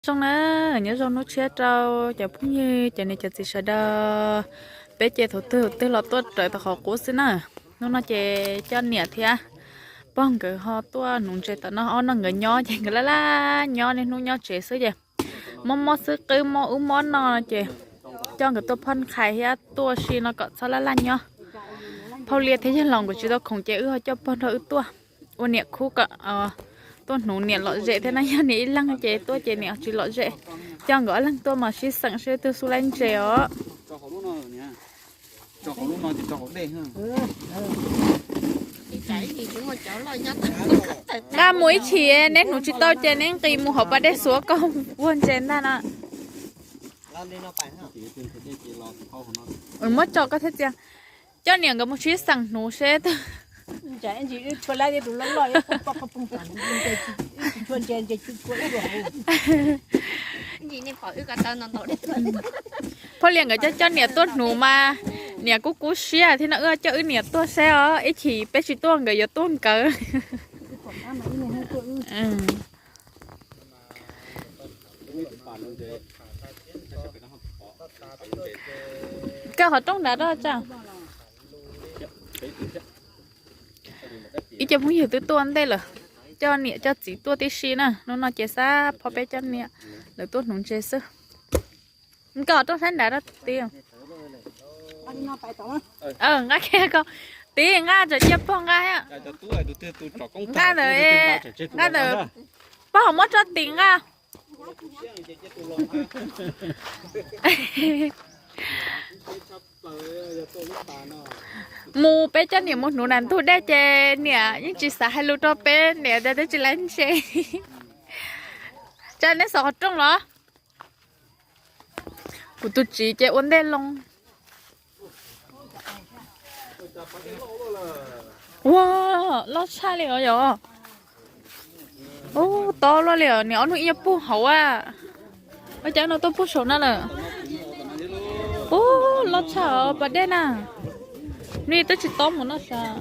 Zoo na, nyob zoo hnub tshiab rau cov phooj ywg, cov niam cov txiv sawv daws. Peb ces thaum twg twg los tuaj raws tau qhov qub xwb na. Hnub no ces coj niam thiab pog nkawd ho tuaj nuv ntses tom no, ob no nkawd nyob ces nkawd laj laj nyob niaj hnub nyob tsev xwb ces mob mob xwb, qwb mob wb mob no ces coj nkawd tuaj phoj nqhais thiab tuaj si no kom txhob laj laj nyob. Phauj Liaj thiab yawg laus nkawd tsis tau khoom ces wb ho coj pog nrog wb tuaj ua niam khub kom tuaj nuv niam lom zem thiab na, yog niam ib leeg ces tuaj ces niam tsis lom zem. Coj nkawd ob leeg tuaj mas sib xeem seb twg xub laib ntses os. Nqa mus ib chim, neb nuv tsis tau ces neb nqis mus hauv pas dej xuav kom ua ntses ntag na. Muab tso koj thiab txiv, coj niam nkawd mus sib xeem nuv seb twg. Phauj Liaj nkawd coj coj niam tuaj nuv mas niam kuj kub siab thiab no, wb coj wb niam tuaj seb os, ib chim peb tsis tuaj nkawd yuav tuaj nkawd. Koj qhov rooj nrad rau tsa. Ib co phooj ywg twb tuaj ntej lawm, coj niam coj txiv tuaj tib si na, hnub no ces xab phob peb coj niam lawv tuaj nuv ntses xwb. Koj qhov rooj sab nrad rau tib. Nqa kiag ko, tib nqa tseem cia pog nqa thiab. Nqa ntawm, nqa ntawm, pog muab tso tim nqa. Mus peb coj niam mus nuv nram ntug dej ces niam yeej tsis xav hais lus rau peb, niam tias twb tsis laib ntses. Tsa neb xov qhov rooj los? Kuv tus txiv ces ua ntej loo. Ua, loj tshaj li os yom. Ub, tob luaj li os, niam ob hnub ib nyuag puag hauv a. Ua cas no tuaj puag saum no lawm. Ub, loj tshaj os pas dej na. Hnub ib twb tsis tob mus no sav.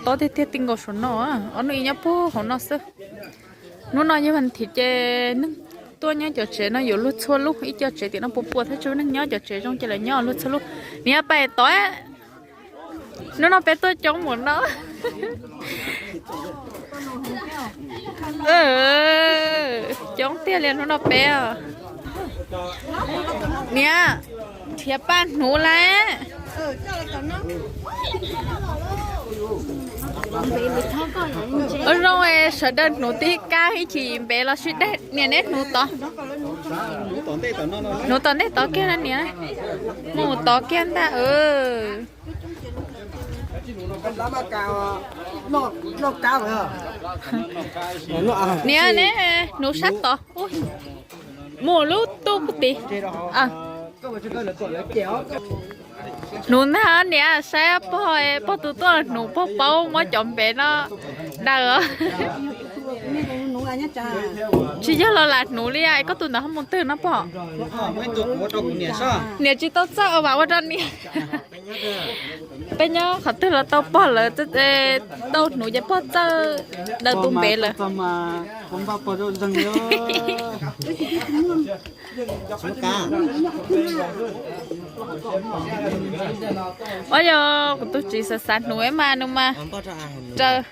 Tob tiag tiag ti nkaus saum no, ob hnub ib nyuag puag hauv no xwb. Hnub no yog vas thiv ces neeg tuaj nyob cov tsev no yuav luag txhua lub, ib co tsev tiam no puas puas thiab tsis muaj neeg nyob, cov tsev zoo ces lawv nyob luag txhua lub. Niam pais tod, hnub no peb tuaj coob mus no. Coob tiag li hnub no peb. Niam, nrhiav paj hnuv lawm. Ua zoo sawv daws hnuv tib kab ib chim npev los sis dej niam neb hnuv tod. Hnuv tom ntej tod kiag na niam. Mus tod kiag ntag. Niam neb hnuv sab tod. Mus lub tub tid. Hnuv ntag niam, saib pog, pog tus tuaj hnuv pog paub muab cov npev no daws. Tsis yog los lam hnuv li, koj tus ntawd ho mus twg no pog? Niam tsis tau txawj os, vam ua rau niam. Peb nyob qhov twg los tau pog lawv tau hnuv ces pog txawj daws tus npev lawm. Ua yog kuv tus txiv xav xav hnuv mas nws mas raws.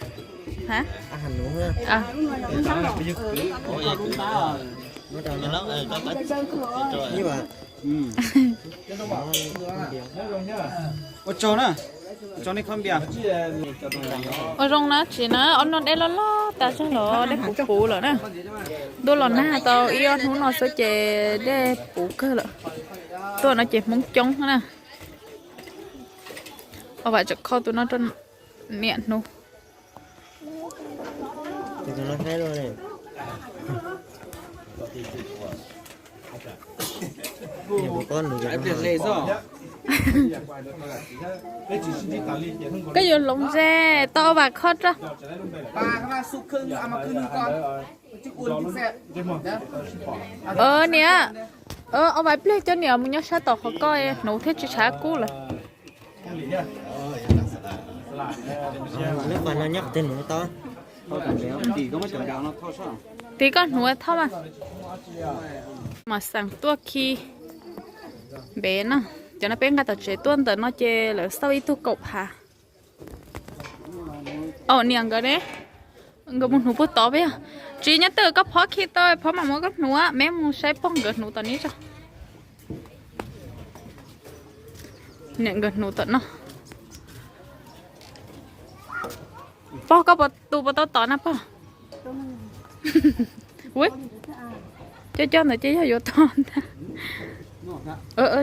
Ua zoo na tsis na, ob no dej loj loj tas zog los dej puv puv lawm na. Tuaj los nag tau ib ob hnub no xwb ces dej puv kawg lawm. Tuaj no ces Hmoob coob na. Ob vam tseem kho tus no rau niam hnuv. Koj yuav hloov ze tau ob vam kho rau. Niam, ob vam pliag coj niam mus nyob sab tom qhov koj hnuv thiab tsis tshav kub lawm. Lub pas no nyob qhov twg nws tau? Tim ko muab cov npam no thauj soj. Tiv koj hnuv thauj mas. Mas xeem tuaj khi npev no. Cov no peb nqa tom tsev tuaj ntawm no ces lawv xauj ib tug kaum phav. Au niam nkawd ne, nkawd mus hnuv puag tod peb yog. Tsis nyob twg koj phob khi tau, phob mam muab koj hnuv, meb mus saib pog nkawd hnuv tom ni tso. Niam nkawd hnuv tom no. Pog koj tus puas tau tom na pog? Coj coj ntawd ces yog yuav tom ntag.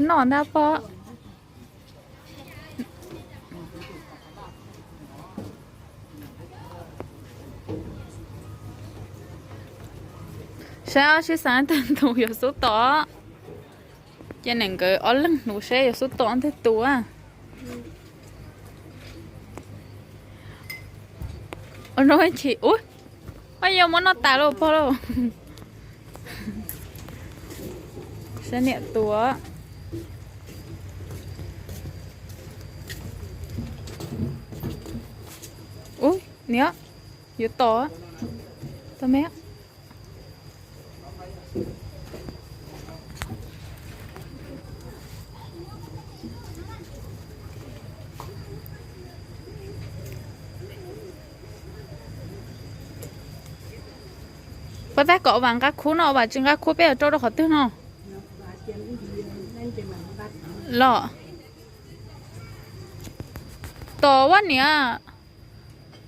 Noj ntag pog. Saib sib xav tag ntus yuav xub tom. Ces niam nkawd ob leeg hnuv seb yuav xub tom ntag tus. No chim ub, koj yuav muab noj tas lauj pog lauj. Saib niam tus. Ub, niam, yuav tom, tom me. Pab tab kom ua vas nqa khub no, ua vas tsis nqa khub peb yuav rau rau qhov twg no? Los tom ua niam.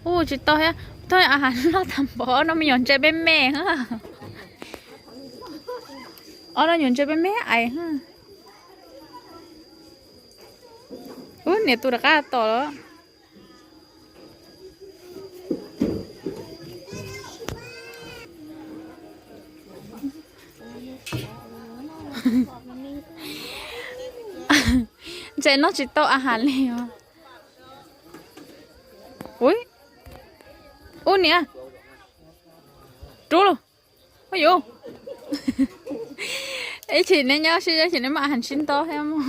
Ub, tsis tau thiab, thov a has loj tag npaum no me nyuam ntse me me. Ob no nyuam ntse me me ais. Ub, niam tus rov qab tom los. Ntse noj tsis tau a has li os. Ub, ub niam, rub los. Ua yuv, ib chim neb nyob sib, ib chim neb mam has sib nto thiab mog.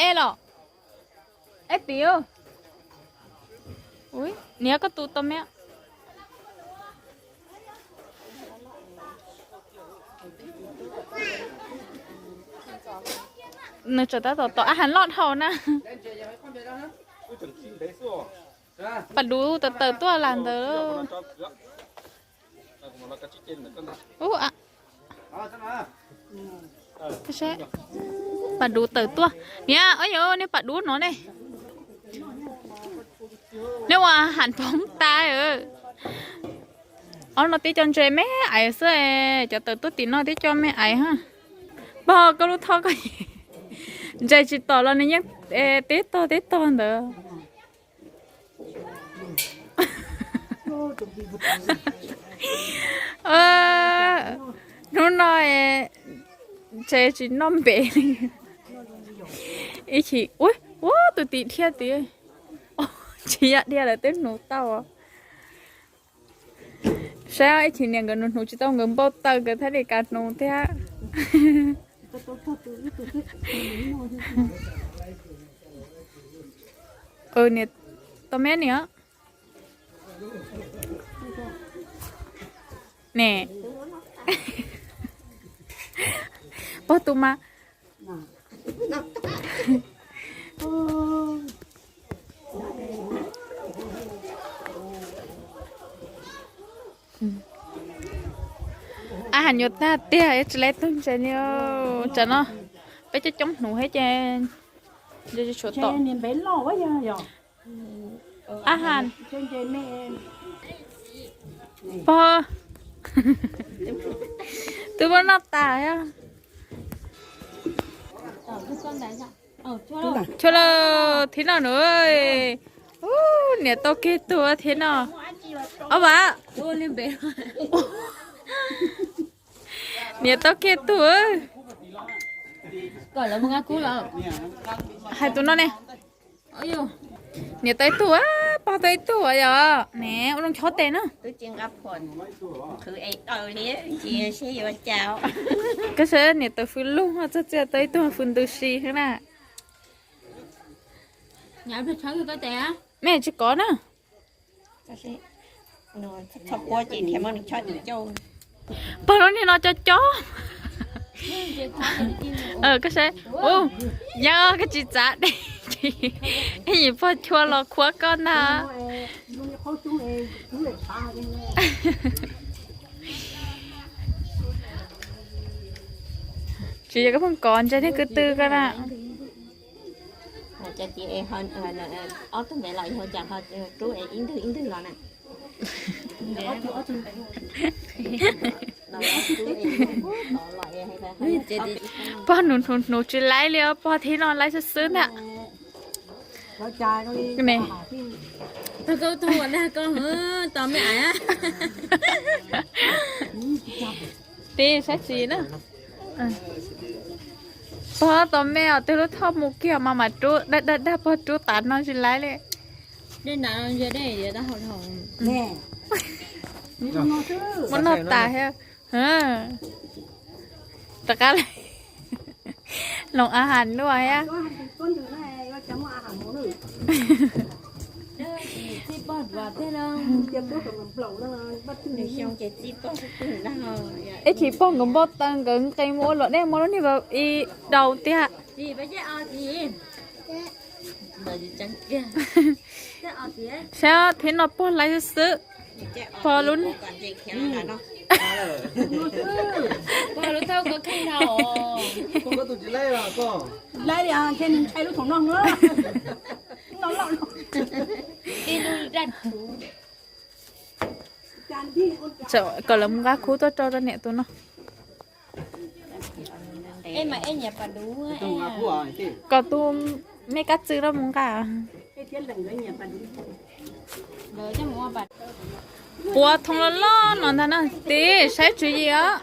Ej los, ej tim, niam koj tus tau me. Nws tseem tab tom tom a has loj dhau na. Pas duv tawm tawm tuaj las ntawd. Pas duv tawm tuaj. Niam, ua yuv, niag pas duv no ne. Neb ua has poob tas. Ob no tib co ntse me ais xwb, cov tawm tuaj tim no tib co me ais. Pog koj lub thoj koj ntse tsis tom los nws yeej tib tog tib tog ntawd. Hnub no ntse tsis noj npe li. Ib chim ua tus tim dhia tid, tsis yog dhia lawm twb hnuv tau. Saib ib chim niam nkawd nws hnuv tsis tau, nkawd npau taws nkawd thiaj li kav hnuv thiab. Niam, tau me niam. Ne, pog tus mas. A has nyuam tag tiag, tsis lawv tug ntses li. Tsam no peb coob coob hnuv thiab ces ntses tsis tshua tom. A has, pog, twb muab noj tas thiab. Chua lawm thib no nws. Niam tau kiag tug thib no. Ob vas, niam tau kiag tug. Hais tus no ne. Niam tau ib tug, pog tau ib tug yom. Ne ua zoo chob tes na. Koj saib niam tau fws lug txog txiaj tau ib tug fws ntws si na. Mej tsis kov na. Pog lub niag no cov cov. Koj saib, yog koj tsis txav dej ces ib yim pog chua los khuab koj ntag. Tsis yog koj pheej kov ntsia niag ko tw ko na. Ob tug ntev los yog cas ho rub es ib ntwg ib ntwg los na. Pog hnuv hnuv hnuv tsis laib li os, pog thib no laib xwb xwb ntag. Tib saib tsis na. Pog tos me os, twg lub thoj mus kiag mas mam rub, dag dag dag pog rub tas no tsis laib li. Muab noj tas thiab. Rov qab los a has nuaj thiab. Ib chim pog nkawd npau taws nkawd nqes mus ua luam dej muab lub niag i daus tiag. Saib thib no pog laib xwb xwb. Pog lub Kom lawv mus nqa khub tuaj tso rau niam tus no. Kom tus me kab txwv no mus nqa. Puav thoov loj loj no ntag na, tib saib tswv yim os.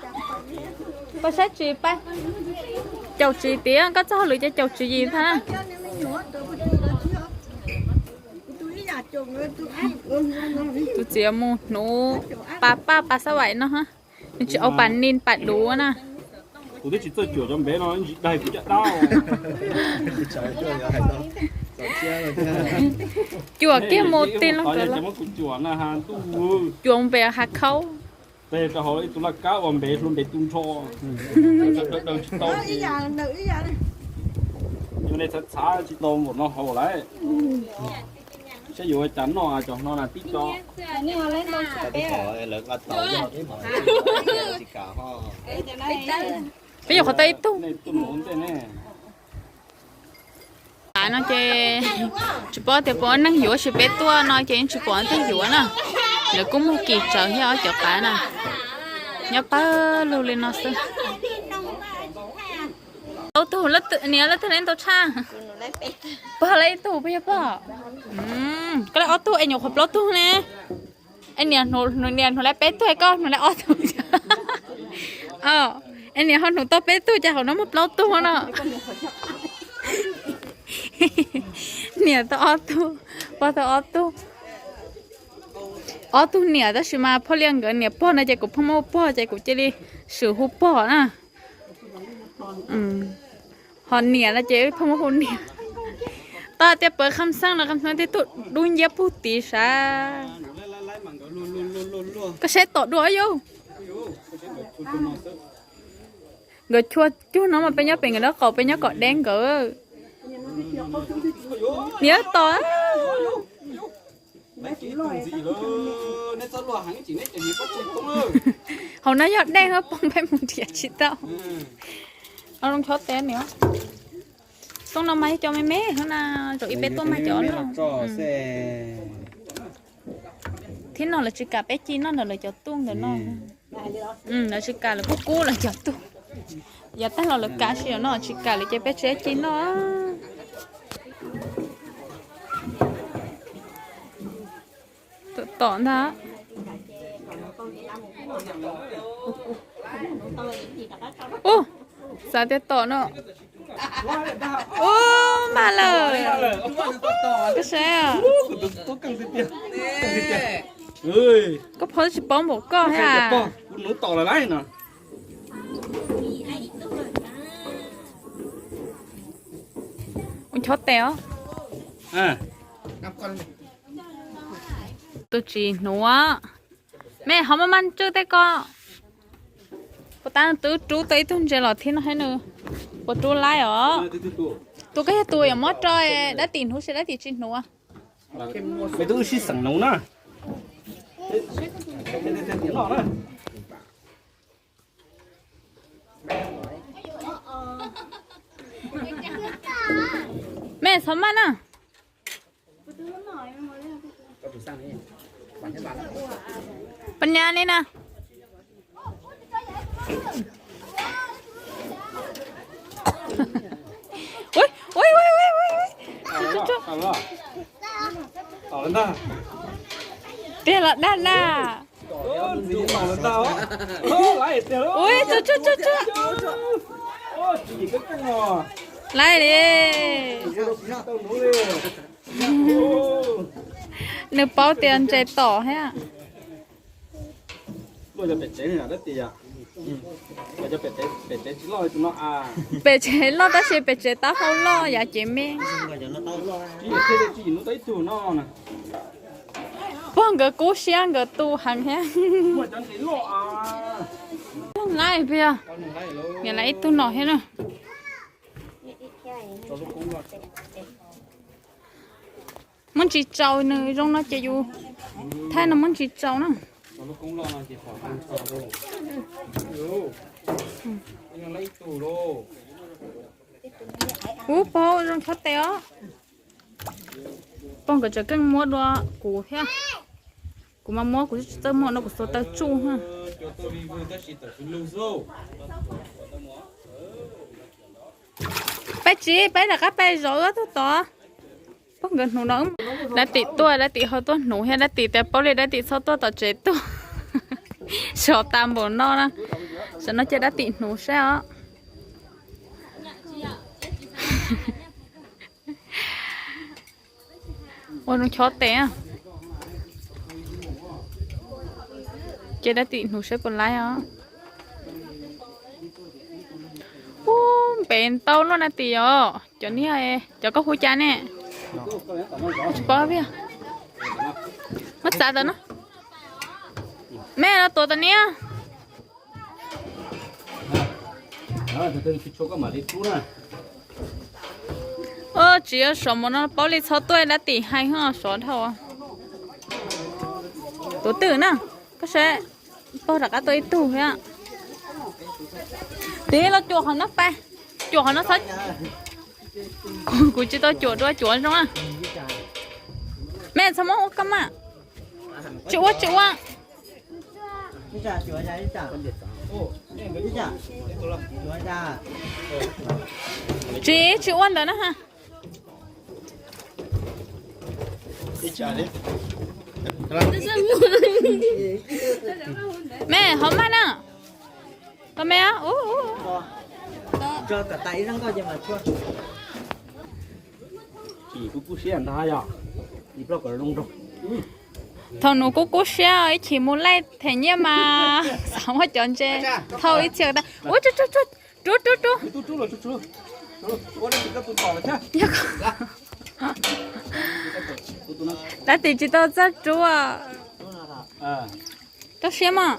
Koj saib tswv pab, caum tswv yim tias koj txoj hauj lwm ces caum tswv yim ntag. Tus txiv mus hnuv pas paj pas xab vaim no, nws tsis au pas nis pas duv na. Kuv twb tsis txawj cuam cov npev no ntsis daig kuv caj dab. Cuam kiag mus tig loo, cuam pem hav khaub. Tes rau hauv ib tug laj kab ua npev hlua npev tu nrho. Daws tsis tau, yuav ne txhav txhav tsis tau npaum no hauv lawm. Saib yuav ua cas noj cov no na tib co. Peb yuav qhov tau ib tug. Qav no ces tsis paub tias puas neeg yuav, sis peb tuaj no ces yeej tsis pom neeg yuav na. Lawv kuj muag kis tsawv thiab os cov qav na. Nyob pawg lug li no xwb. Plaub tug, niam leej twg laib ntau tshaj? Pog laib ib tug, pog yog pog. Koj laib ob tug es nyuam qhuav plaub tug ne. Es niam, niam hnuv laib peb tug, koj hnuv laib ob tug. Es niam ho hnuv tau peb tug ces hauv no muaj plaub tug no. Niam tau ob tug, pog tau ob tug. Ob tug niam tab sis mas phauj Liaj nkawd niam pog no ces kuv pheej muaj pog ces kuv cia li swm hu pog na. Ho niam no ces pheej muaj hu niam. Tau hais tias pawg Kham Xeeb no, Kham Xeeb tej tug dub nciab pug tid sav. Koj saib tom dua yau. Nkawd chua cuag no mas peb nyob pem nkawd lub qaum, peb nyob kom deb nkawd. Niam tom. Hauv no yog dej, poob peb mus nrhiav tsis tau. Los zoo chob tes niam. Xyoo no mas yog cov me me na, zaum ib peb tuaj mas cov no. Thib no lawv tsis kam peb ci noj ntawm lawv cov tuj ntawm no. Lawv tsis kam, lawv kuj kub lawv cov tuj. Yav tag los lawv kam, sim no tsis kam lawv ces peb tsis ci noj. Tom ntag. Ub, xav tias tom no. Ub, mag lawm. Koj saib, koj phob tsis paub npaum koj thiab. Ua chob tes os. Tus tsis hnuv. Mej ho maj maj tswj tej ko. Puas tas twb rub tau ib tug ntses los thiab no thiab nws puas rub laib os. Tus koj yog tus yuav muab rau dab tim hnuv seb dab tim tsis hnuv. Mej tub wb sib xeem hnuv na. Mej txhob maj na. Pab nyab li na. Tiag los dag na. Ua, tsuag tsuag tsuag tsuag. Laib li. Nws paub tias ntses tom thiab. Pem tsev loj tab sis pem tsev taub hau loj yav cev me. Pog nkawd kub siab nkawd tu heev thiab. Laib pia, niam laib ib tug nom thiab na. Muab ntsis tsaus nws zoo no ces yus thaij no muab ntsis tsaus na. Ub, pog zoo chob tes os. Pog nkawd tseem keej muab dua kuv thiab. Kuv mas muab kuv tsis txawj muab no kuv xuas taw tsuj na. Peb tsis, peb rov qab peb zov wb tug tod. Pog nkawd hnuv no, dab tim tuaj, dab tim ho tuaj hnuv thiab, dab tim tias paub li dab tim txhob tuaj tom tsev tuaj. Sov tas npaum no na, sawv no cia dab tim hnuv saib os. Ua nws chob tes. Ces dab tim hnub saib puas laib os. Ub, npev ntau luaj na tim os. Cov niag, cov koj hu cas ne? Tsis paub tiag. Muab txav tau na. Mej los tuav tau niag. Tsis yog sov mus no paub li txhob tuaj dab tim hais sov dhau. Tuav twm na, koj saib, pog rov qab tuaj ib tug thiab. Tiv los cuam qhov no pais, cuam qhov no txhob. Kuv tsis tau cuam dua cuam zoo na. Mej txhob muab ua koj mas. Tsis ua tsis ua. Tsis, tsis ua ntawd na ha. Mej ho maj na. Tau me. Thaum nws kub kub siab ib chim mus laij them nyiaj mas xav muab cov ntses thauj ib txhia tas. Ua, rub rub rub. Dab tim tsis tau txawj rub. Rau siab mas.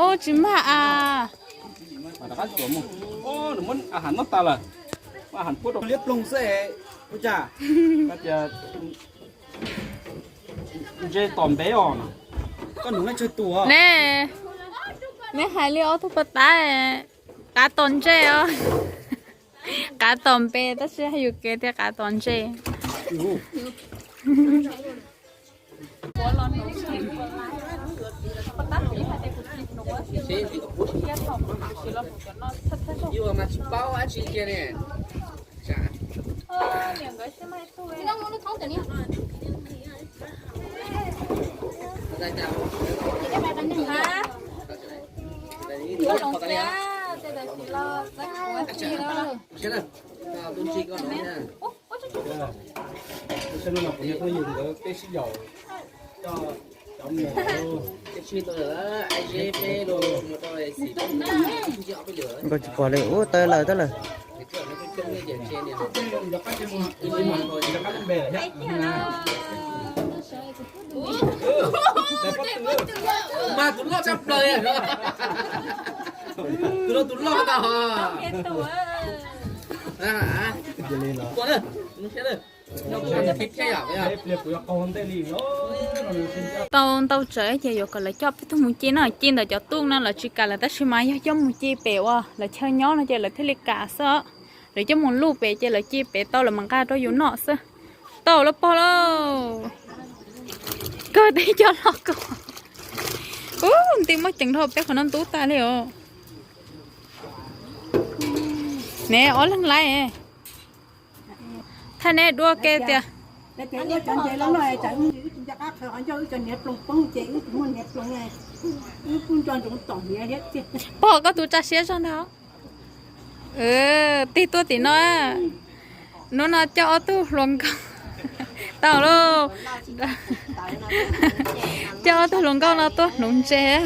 Ub, tsis mag a. Liab ploog xwb, ua cas? Ntses tom npe os. Koj nug nej tsawg tus? Ne, neb hais li ob tug pog tab, qav tom ntses os. Qav tom npe tab sis hais yus kev tias qav tom ntses. Nkauj tsis pom li, ub, tawg lawm, tawg lawm. Mas tus loj tshaj plaws, tus loj tus loj ntag. Tau ntau tsawv ces yuav kom lawv coj peb tug mus ci no, ci ntawm cov tuj no lawv tsis kam lawm tab sis mas yog coj mus ci pem uas lawv chaw nyob no ces lawv thiaj li kam xwb. Lawv coj mus luj pem ces lawv ci pem tau lawv mam nqa rau yus noj xwb. Tau lawm pog lauj. Kawg teb coj loj kawg. Ub, nti muaj ceev dhau peb qhov no ntub tas li os. Ne ob leeg laiv. Thaj neb dua ke tias. Pog, koj tus tsa siab zog ntag. Tig tuaj tim no. Hnub no coj ob tug hluas nkauj. Tau lauj. Coj ob tug hluas nkauj no tuaj hnuv ntses.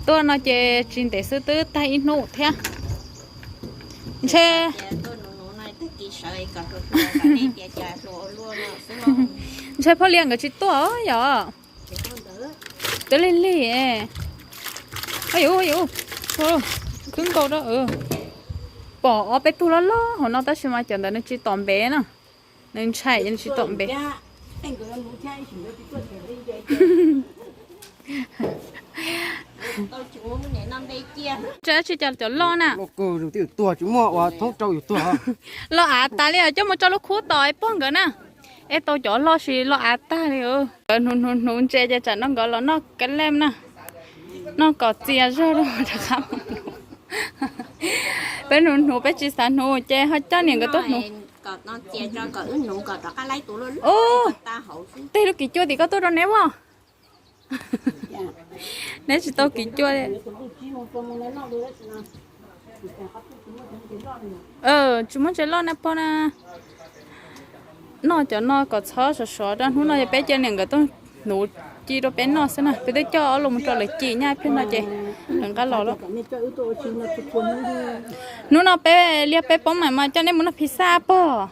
Tuaj no ces tsis ntev xwb twb tag ib hnub thiab. Ntshe, ntshe Phauj Liag nkawd tsis tuaj yom. Twb lig lig. Yus, yus, khwb nkaus rau. Pom ob peb tug loj loj hauv no tab sis mas cov ntawd nws tsis tom npe na. Nws ntshai nws tsis tom npe. Tsis cas cov loj na. Loj kawg, twb yuav tuag tsis muaj uas thoob rau yuav tuag. Loj av tas li os, coj mus tso lub khub tos pog nkawd na. Es tau cov loj sis loj av tag li. Nkawd hnuv hnuv hnuv ntses ces tsam no nkawd los noj kab lem na. Noj kom txias zog rau rov qab mus hnuv. Peb hnuv hnuv peb tsis xav hnuv ces ho coj niam nkawd tuaj hnuv. Ub, tej lub kim cuaj tim koj tuaj rau neb as. Neb tsis tau kim cuaj li. Tsis muaj ntses loj na pog na. Noj cov no kom txhob sov sov rau hnub no ces peb coj niam nkawd tuaj hnuv ci rau peb noj xwb na. Peb twb coj ob lus mus rau lawv ci nyab pliag no ces lawv nqa los lawm. Hnub no peb liag peb poob mam mas coj neb mus noj pizza pog.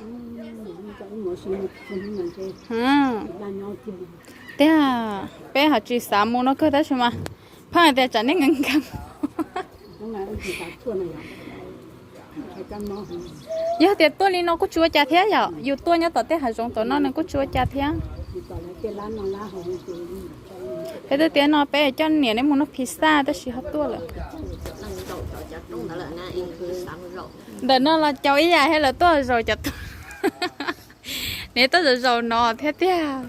Tiag, peb ho tsis xav mus no kawg tab sis mas pheej hais tias tsam nej nkees nkees. Yog tias tuaj li no kuj tsis ua cas thiab yom, yus tuaj nyob tom tej hav zoov tom no nws kuj tsis ua cas thiab. Peb twb tias no peb coj niam neb mus noj pizza tab sis ho tuaj lawm. Ntawm no los caum ib yam thiab, lawv tuaj zaum cov tuaj. Neb tuaj zaum zaum no thiab tiag.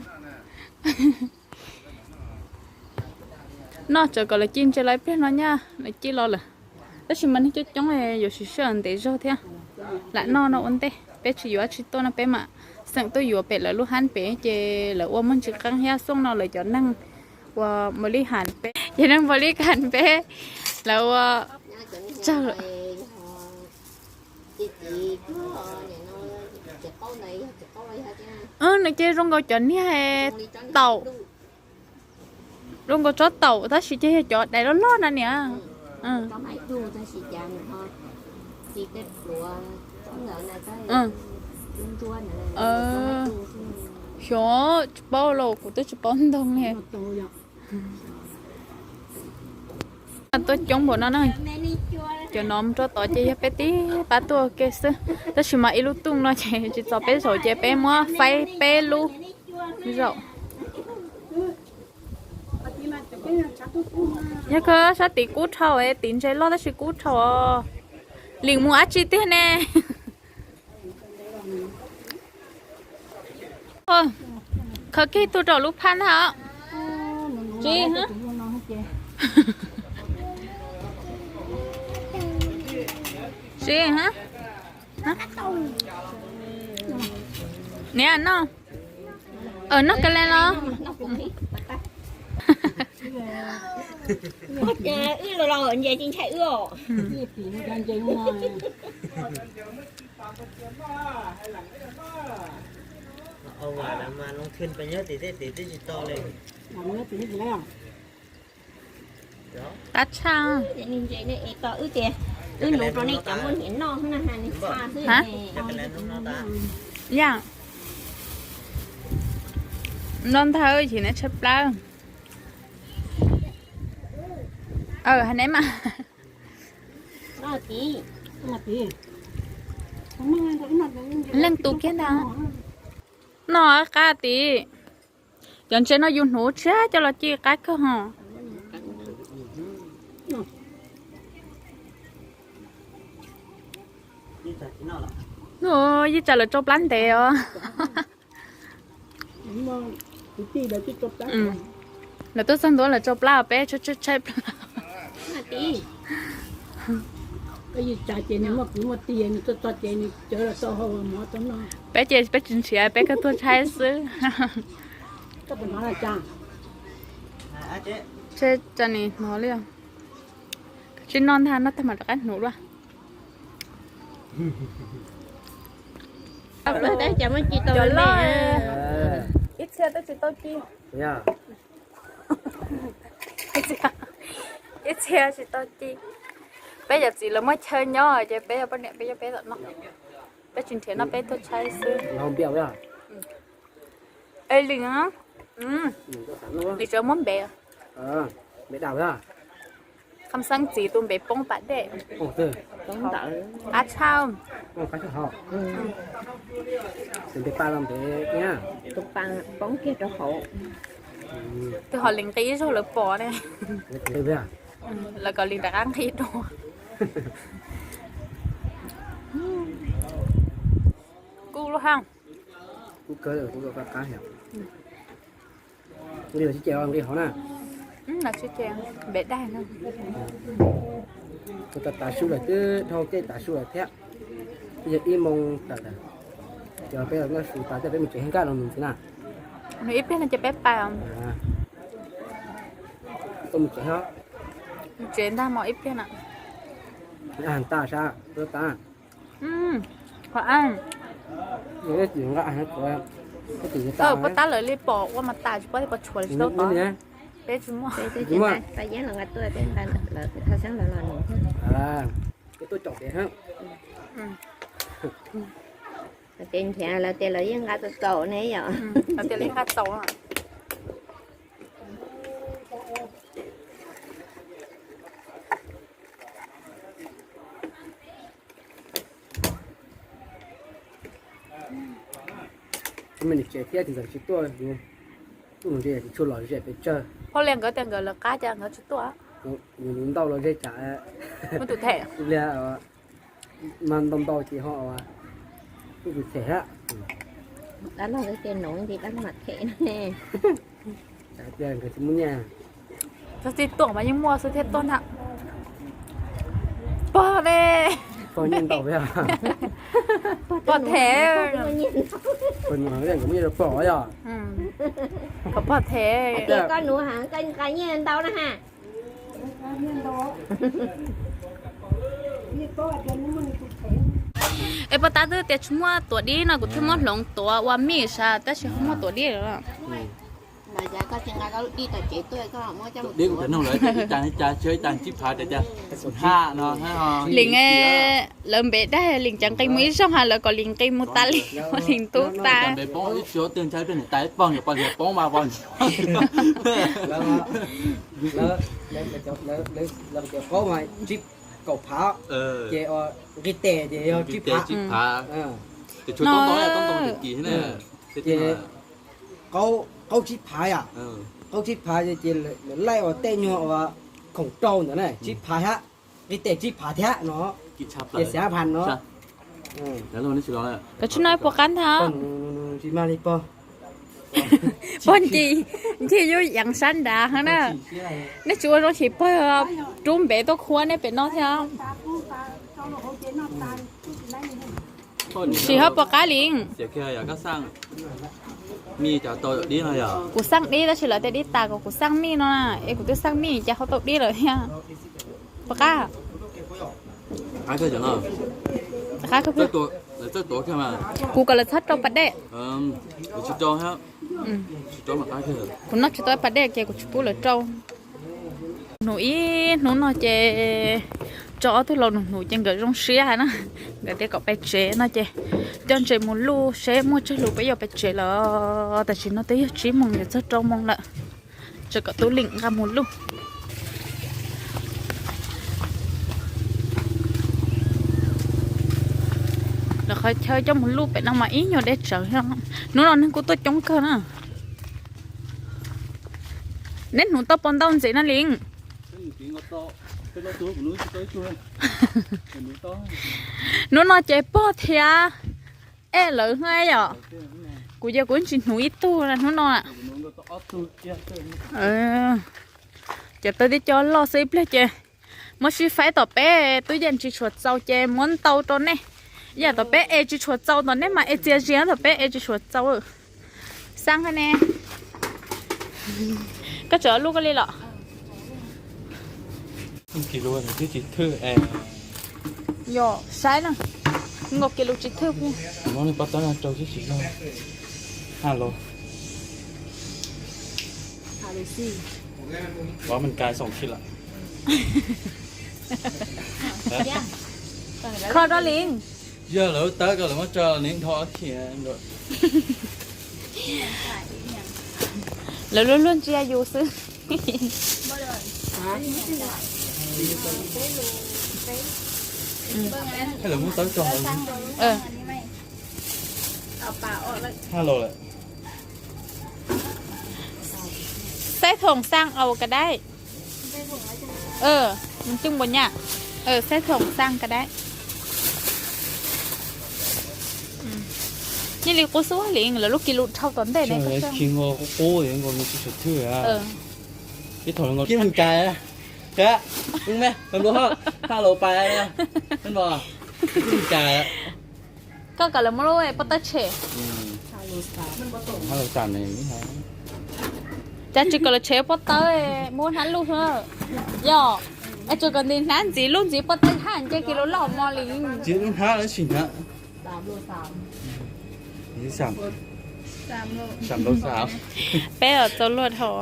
Noj tsawv kom lawv ci ntses los ib pliag no nyab lawv ci los lawm. Tab sis mas neeg coob coob yuav siv sij hawm ntev zog thiab. Lam noj no ua ntej, peb tsis yuav dab tsi tuaj no peb mam xeem tuaj yuav pem lawv lub hab pem ces lawv ua muaj ntsis qeeb thiab. Xooj no lawv cov neeg uas npau li has peb, ces neeg npau li has peb, lawv ua tsawg. Nws ces zoo nkaus cov niag taum, zoo nkaus tsob taum tab sis ces yog cov dais loj loj na niam. Xyov tsis paub los kuv twb tsis paub ntoo li. Tuaj coob npaum no na. Cov no mus rau tod ces yog peb tib pab tuaj ua ke xwb, tab sis mas ib lub tuj no ces tsis txog peb zaum ces peb muab faib peb lub zaum. Yog kawg sab tid kub dhau, tid ntses loj tab sis kub dhau. Lim mus dab tsi tiag ne? Khaws kiag tug rau lub phaj ntag. Tsis, tsis, niam noj, noj ka le los. Wb los los nce tsis ntshai wb os. Tab tshaj. Wb tias Wb nuv rau nej cov muaj niam noj xwb na, ha, nws txha xwb. Ha? Ya. Noj ntag, yim neb tshaib plab. Aw, hais neb mas. Leej tus kiag ntag. Noj qab tid. Cov ntses no yus hnuv tshiab coj los ci qab kawg hos. Yeej tsa lawv tsau plab ntev os. Lawv tuaj txog ntua lawv tsau plab, peb tshaib tshaib plab. Peb ces peb tsis nrhiav, peb kawg tuag tshaib xwb. Tsa nis hnov li. Tsis noj ntag, noj tag mam rov qab hnuv dua. Ib txhia twb tsis tau ci. Ib txhia tsis tau ci. Peb yawm txiv lawv muaj chaw nyob ces peb yog poj niam peb nyob peb tom no. Peb tsis nrhiav noj peb tuag tshaib xwb. Es Lis, Lis tsuas muab npe, Kham Xeeb txiv tus npe poob pas dej. Qab tshaj. Tus pa poob kiag rau hauv. Twb ho Lis nqi ib zaug lawv pom ne. Lawv kom Lis rov qab nqi dua. Kub lub haj. Kub kawg, kub qab qab. Nqi los sib ceg, nqi hauv na. Nqi daig. Kuv tas tas su lawm twb dhau kev tas su lawm thiab. Yog ib moos tawm lawm. Ces peb noj su tas thiab peb mus tsev nkaj los mus ntxiv na. Nws ib pliag no ces peb pais. Tuaj mus tsev os. Mus tsev ntag mos ib pliag na. Nqa tas sab, tuaj tas. Qhov puas tab lawv li pom ua mas tas tsis paub thiab, pom tshuav li tsis tau tod. Peb tsis muaj. Peb tsis muaj. Peb yeej los nqa tuaj, peb nqa lawv, Thaj Xeeb lawv los nug. Peb tuaj caum pem. Ces nrhiav lawv tias lawv yeej nqa tau txaus ne yom. Lawv tias lawv yeej nqa txaus. Kuv me niam tsev thiab tsis txawm tsis tuaj, tuaj mus ze tsis tshua lom zem pes tsawg. Phauj Liag nkawd tias nkawd lawv qab cas nkawd tsis tuaj. Yus ntau los ze tsam muaj tus them. Mas ntau ntau ces ho muaj tus them thiab. Dab laug ces nov nti dab laug mam them ne. Tias nkawd tsis muaj nyiaj. Txog txij tuaj mas yeej muaj xwb thiaj tuaj ntag. Pog ne. Pog nyiaj ntau thiab. Pog them. Pog nyiaj ntau pog yog. Kom pog them. Koj nuv heev, koj nqa nyiaj ntau na ha. Es pog tab twb tias tsis muaj tuam dib no, kuv thiaj muab hloov tuav ua mij sav, tab sis ho muaj tuam dib lawm. Lis, lawv npe daig Lis cov nqi mus ib zaug ha, lawv kom Lis nqi mus tas li, Lis ntub tas. Qaub mas tsib kaum phav, ces nqi tes ces yog tsib phav. Ces qaub tsib phav yom, qaub tsib phav ces lawv laij ua tej nyuag ua khoom rau ntawd na, tsib phav thiab, nqi tes tsib phav thiab no, ces xav phav no. Koj tsis noj puas qab ntag. Pog nci, nci yuav yeev sab nrad na. Nej tsis ua zoo sim pog rub npe tuaj khuab nej pem no thiab. Sim ho puas qab li. Kuv xaj dib tab sis lawv tias dib tas kom kuv xaj mij no na, es kuv twb xaj mij cas ho tau dib lawm thiab. Puas qab? Kuv kom lawv txhob rau pas dej. Kuv noj tsis tau pas dej ces kuv tsis pub lawv rau. Hnub ib hnub no ces Tso ob tug laus nus hnuv ces nkawd zoo siab na. Nkawd tias kom pais tsev no ces coj ntses mus luj seb muaj tsawg lus peb yuav pais tsev lawm. Tam sim no twb yog tsib moos yuav txog rau moos lawm, tseem kom Tub Lim nqa mus luj. Lawv qhov chaw coj mus luj pem no mas ib nyuag deb tsawv. Hnub no neeg kuj tuaj coob kawg na. Neb hnuv tau puas ntau ntxiv na Lis? Hnub no ces pog thiab ej lawv yom. Kuv ces kuv tsis hnuv ib tug hnub no. Cov taw tib co loj xwb, ib pliag ces muab sib faib tom peb tub yeej tsis tshua txaus ces muab ntau rau nej. Ib yam tom peb es tsis tshua txaus tom nej mas es txias zias, tom peb es tsis tshua txaus. Xab ne, koj tseem luj koj li los? Yog saib na, nkaus kiag lus tsis thwj. Kho rau Lis. Yog lawv tawb ko lawv muab tso neeg dhau khiav. Lawv luag luag ntsia yus xwb. Lawv muab tawb tso. Ha lo lawm. Xaib thoom xaa au ka dai. Xaib thoom xaa ka dai. Nyiaj li qub xub li lawv lub kis lus dhau tom ntej ne. Qub qub, ib thaum kib me kais, ha lo pais, kib me kais. Koj kom lawv muab lub pob tawb tshem. Cas tsis kom lawv tshem pob tawb, muab hnab luj xwb. Yog, es tsuas kom nti hnab ntxiv, luj ntxiv pob tawb hab nce kis lus loj mos li. Txiv lub hnab lawv tsis hnab. Peb los txaus luag dhau.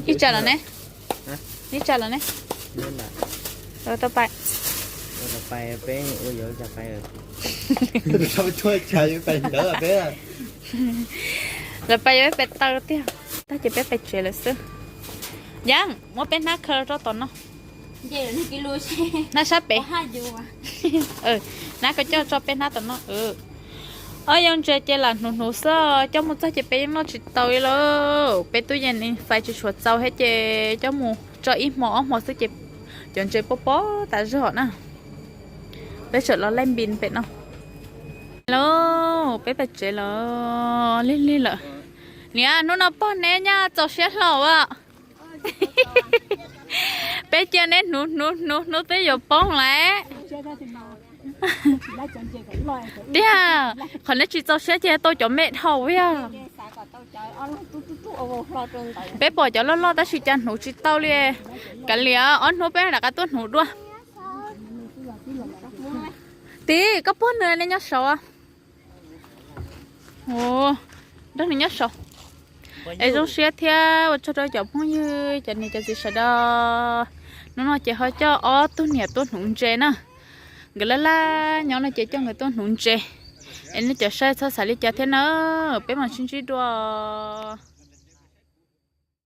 Ib tsam los ne? Ib tsam los ne? Tau pais. Lawv pais yuav peb pais taw tiag. Tag ces peb pais tsev lawm xwb. Yeej muab peb hnab khaws rau tom no. Hnab sab pem. Hnab koj coj tso peb hnab tom no. Ob yau ntses ces lam hnuv hnuv xwb, coj mus txog ces peb yeej noj tsis tau li lauj. Peb tub yeej fais tsis tshua txaus thiab ces coj mus tso ib hmo ob hmo xwb ces cov ntses pob pob tas zog na. Peb tseem los laij npis pem no. Lauj, peb pais tsev lawm, lig lig lawm. Niam, hnub no pog neb nyaj txaus siab hlo as. Peb cia neb hnuv hnuv hnuv hnub twb yuav poob lawm. Tiag, qhov neb tsis txaus siab ces tau cov me dhau yog. Peb pom cov loj loj tab sis cas hnuv tsis tau li. Kav liam ob hnub peb rov qab tuaj hnuv dua. Tib, koj puag nws nej nyob saud. Nrog nws nyob saud. Es zoo siab thiab ua tsaug rau cov phooj ywg, cov niam cov txiv sawv daws. Hnub no ces ho coj ob tug niam tuaj hnuv ntses na. Nkawd laj laj nyob no ces coj nkawd tuaj hnuv ntses. Es nej cov saib txhob xav li cas thiab na. Peb mam sib ntsib dua.